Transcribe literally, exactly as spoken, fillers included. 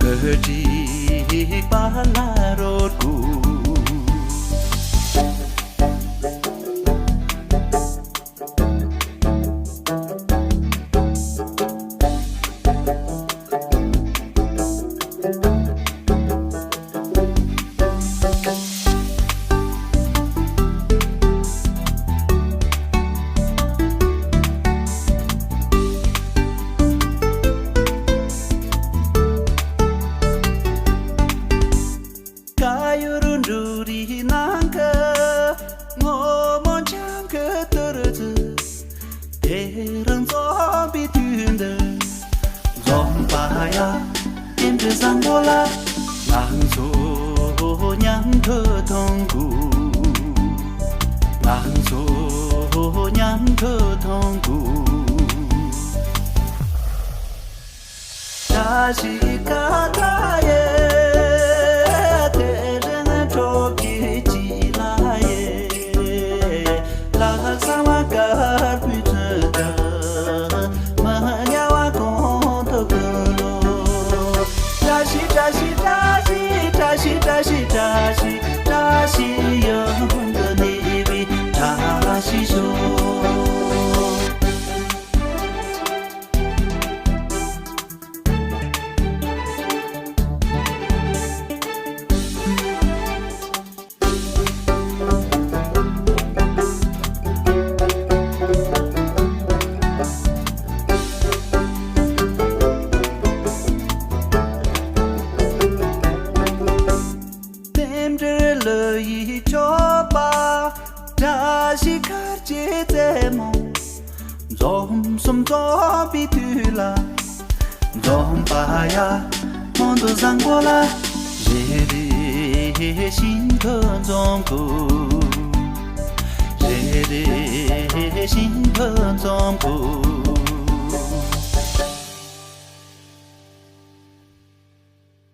བོད་སྒྲིག་པ་ལ་རོལ་དགོས། ཀ་ཡུ་རུ་འབྲུ་རིགས་ནང་གི་སྔོན་མོ་འཆམ་གི་དུར་ཚུ། དེ་རིང་འཛོམས་པའི་དུས་འདིར། འཛོམས་པ་ཡ། ཨེམ་ཆི་བཟང་པོ་ལ། ང་ཚོ་མཉམ་དུ་ཐོན་དགོས། ང་ཚོ་མཉམ་དུ་ཐོན་དགོས། བཀྲ་ཤིས་ཁ་ཐ་ཡེ། དེ་རིང་འཕྲོག་གི་ཅི་ལ་ཡེ། ལྷག་བསམ་དཀར་པོའི་ཚུལ་དུ། མི་ཉམས་པ་གོང་དུ་འཕེལ་ལོ། བཀྲ་ཤིས་བཀྲ་ཤིས་བཀྲ་ཤིས་བཀྲ་ཤིས་བཀྲ་ཤིས་བཀྲ་ཤིས་བཀྲ་ཤིས་ཡོང་དུ་གནས་པའི་བཀྲ་ཤིས་ཤོག། རྟེན་འབྲེལ་ལོ་ཡི་མཆོད་པ། བཀྲ་ཤིས་མཁར་གྱི་རྩེ་མོ། འཛོམས་གསུམ་འཛོམས་པའི་དུས་ལ། འཛོམས་པ་ཡ། སྔོན་དུ་བཟང་པོ་ལ། རེ་རེ་བཞིན་དུ་འཛོམས་དགོས། རེ་རེ་བཞིན་དུ་འཛོམས་དགོས།